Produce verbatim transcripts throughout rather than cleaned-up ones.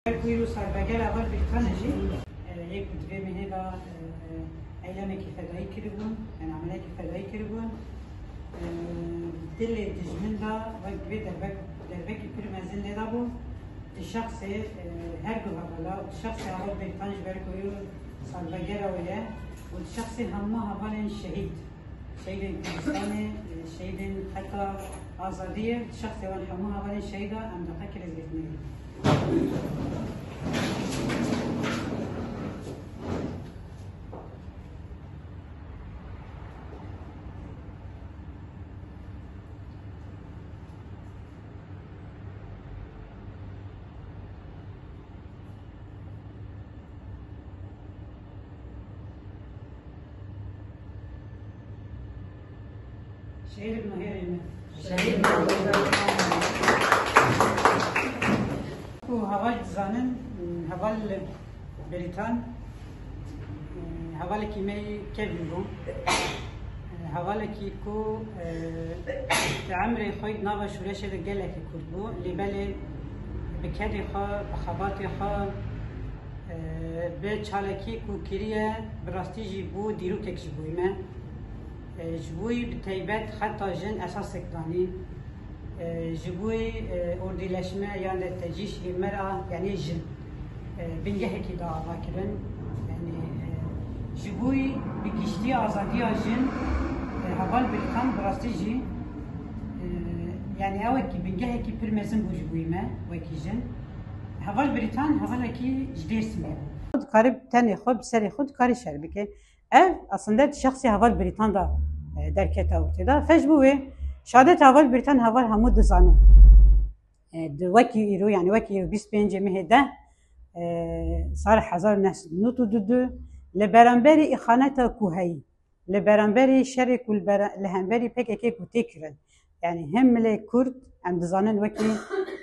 Ku îro salvegera Heval Birîtan e jî, e, yê ku di vê mehê de, e, eylemekî fedayî kiribûn, yani emelekî fedayî kiribûn. E, dilê dijmin de wek vê derbek, derbekî pir mezin lê de bû. Di şexsê, e, her du hevala û di şexsê Heval Birîtan ji ber ku îro salvegera wê ye û di şexsê hemû hevalên şehîd, şehîdên Kurdistanê, şehîdên heta azadiyê, şexsê wan hemû hevalên şehîda em deqekî rêzgirtinê. Şehîd ibn Hêrê me. Şehîd ibn Hêrê. Ku heval dizanin, heval Birîtan, hevalekî me yê kevîn bû. Hevalekî ku, e, di emrê xwe di nava şûreşê de gelekî kurt bû. Lê belê bi kedê xwe, bi xebatê xwe, e, bi çalakî ku kiriye, bi rastî jî bû dîrokek ji bo me. E, ji bo wî bi teybet xeta jin esasek danî. E, ji bo wî, e, ordîleşme yan de tecîşê mera, yanî jin, e, bingehekî da ava kirin. Yanî, e, ji bo wî bi giştî azadiya jin, e, heval Birîtan bi rastî jî, e, yanî ew wekî bingehekî pir mezin bû ji bo wî me, wekî jin. Heval Birîtan hevalekî ji Dêrsimê bû. Dikare tenê xwe, bi serê xwe dikare şer bike. Ev aslında şexsê heval Birîtan da, e, derkete ortê da. Fe ji bo wê şadet heval Birîtan heval hemû dizanin. E, di wekî îro, yani wekî îro bîst pêncê mehê de, e, sal hezar neh sed nod û du du, li beramberî îxaneta ku heyî, li beramberî şerê ku li bera-, li hemberî P K K ku tê kirin. Yani hem milê Kurd, em dizanin wekî,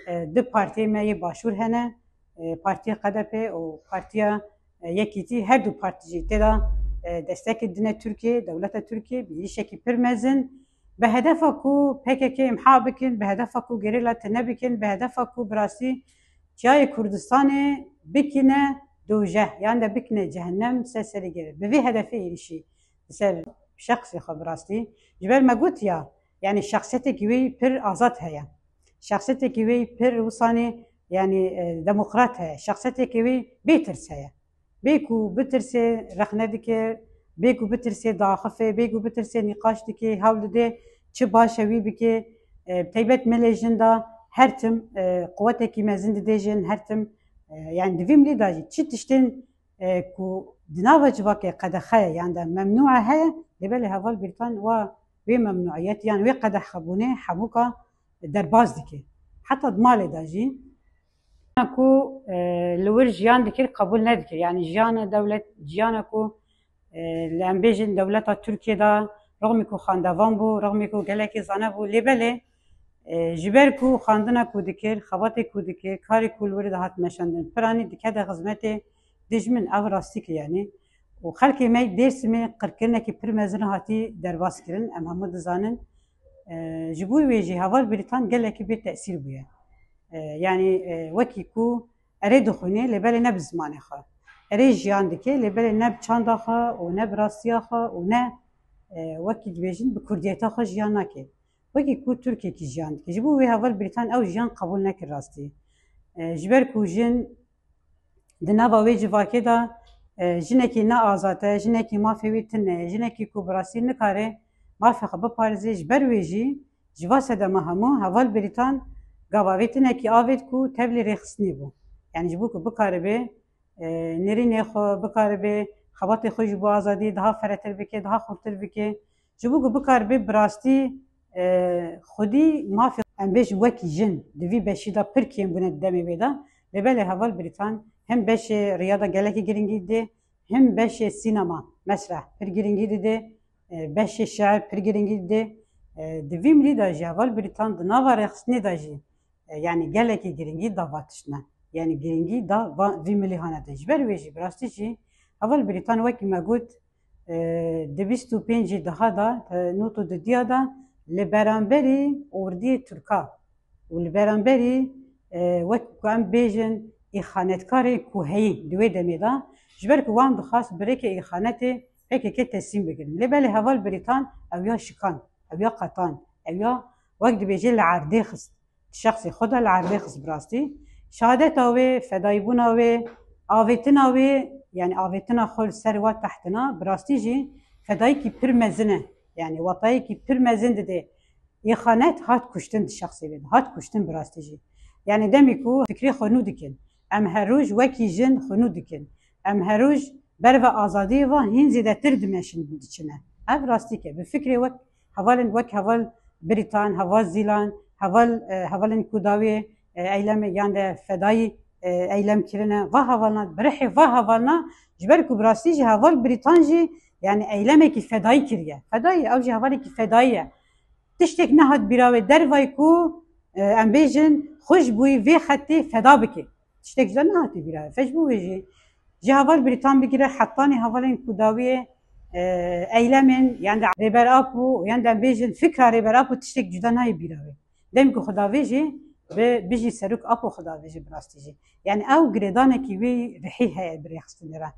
e, du partiyê me yê Başûr hene, e, Partiya K D P û Partiya, e, Yekîtî, her du partî jî tê de, e, destekê dine Tirkiye, dewleta Tirkiye bi êrîşekî pir mezin. Bi hedefa ku P K K imha bikin, bi hedefa ku gerîla tune bikin, bi hedefa ku bi rastî çiyayê Kurdistanê bikine dojeh, yan de bikine cehennem ser serê gerê. Bi vê hedefê êrîşî li ser şexsê xwe bi rastî. Ji ber me gotiya, yani şexsiyetekî wê pir azad heye. Şexsiyetekî wê pir wisanê, yani, e, demokrat heye. Şexsiyetekî wê bê tirs heye. Bê ku bitirsê rexne dike, bê ku bitirsê diaxife, bê ku bitirsê nîqaş dike, hewl dide çi baş e wî bike. E, bi teybet milê jin de her tim, e, quwetekî mezin dide jin, her tim, e, yani di vî milî de jî çi tiştên, e, ku di nava civakê qedexe ye, yan de memnûe heye, lê belê heval Birîtan wa wê memnûiyet, yan wê qedexebûnê hemûka derbas dike. Heta di malê de jî, ku, e, li wir jiyan dikir, qebûl nedikir. Yani jiyana dewlet, jiyana ku, e, li em bêjin dewleta Tirkiye de, rexmî ku xwendevan bû, rexmî ku gelekî zane bû, lê belê, e, ji ber ku xwendina ku dikir, xebatê ku dikir, karê ku li wir dihat meşandin, piranî dikete xizmetê dijmin, ev rastîk e yani. Û xelkê me Dêrsimê qirkirinekî pir mezin hatî derbas kirin, em hemû dizanin. E, ji bo wê jî heval Birîtan gelekî bê tesîr bûye. E, yanî, e, wekî ku erê dixwîne, lê belê ne bi zimanê xwe. Erê jiyan dike, lê belê ne bi çanda xwe û ne bi rastiya xwe û ne, e, wekî dibêjin bi kurdiyeta xwe jiyan nake. Wekî ku Tirkiyekî jiyan dike. Ji bo wê heval Birîtan ew jiyan qebûl nekir rastî. E, ji ber ku jin di nava wê civakê de, e, jinekî ne azad e, jinekî mafê wî tune ye, jinekî ku bi rastî nikare mafê xwe biparêze, ji ber wê jî ji va sedema hemû heval Birîtan gava vê tinekî avêt ku tevlî rêxistinê bû. Yani ji bo ku bikaribe, e, nêrînê xwe, bikaribe xebatê xwe ji bo azadiyê daha ferehtir bike, daha xurtir bike. Ji bo ku bikaribe bi rastî, e, xwedî mafê, em bêjin wekî jin di vî beşî de pir kêm bûne di demê wê de. Lê belê heval Birîtan hem beşê riyada gelekî giringî dide, hem beşê sînema, mesreh pir giringî dide, e, beşê şiir pir giringî dide. E, di vî milî de jî heval Birîtan di nava rêxistinê de jî, e, yani gelekî giringî da va tiştine. Yani giringî da va, vî milîhane de. Ji ber wê jî bi rastî jî heval Birîtan wekî me got, e, di bîst û pêncê daha da, e, nod û didiya da li beramberî ordiyê Tirka û li beramberî, e, wek ku em bêjin, Îxanetkarê ku heyî di wê demê de, ji ber ku wan dixwast bi rêkê îxanetê P K K teslîm bigirin. Lê belê heval Brîtan ew ya şikan, ew ya qetan, ew ya wek dibêje li erdê xist. Şexsê xwe de li erdê xist bi rastî. Şehadeta wê, fedayîbûna wê, avêtina wê, yanî avêtina xwe li ser wa tehtina, bi rastî jî fedayîkî pir mezin e. Yanî watayekî pir mezin dide. Îxanet hat kuştin di şexsê wê de. Hat kuştin bi rastî jî. Yanî demî ku fikrê xwe nû dikin. Em her roj wekî jin xwe nû dikin. Em her roj berve azadiyê ve hîn zêdetir dimeşin diçine. Ev rastîk e. Bi fikrê wek hevalên wek heval Brîtan, heval Zîlan, heval, e, hevalên ku dawiyê, e, eylemê yan de fedayî, e, eylem kirine. Va hevalna, bi rihê va hevalna, ji ber ku bi rastî jî heval Brîtan jî, yanî eylemekî fedayî kiriye. Fedayî, ew jî hevalekî fedayî ye. Tiştek nehat bîra wê dervayî ku, e, em bêjin, xwe ji bo vê xetê feda bike. Tiştek cuda nehate bîra wê. Fe ji bo wê jî, ji heval Brîtan bigire hetanî hevalên ku dawiyê, e, eylemên, yan de Rêber Apo, yan de em bêjin fikra Rêber Apo tiştek cuda nayê bîra wê. Demê ku xwe davêjî, bi, bijî Serok Apo xwe davêjî bi rastî jî. Yanî ew girêdanekî wî rihî heye bi rêxistinê re.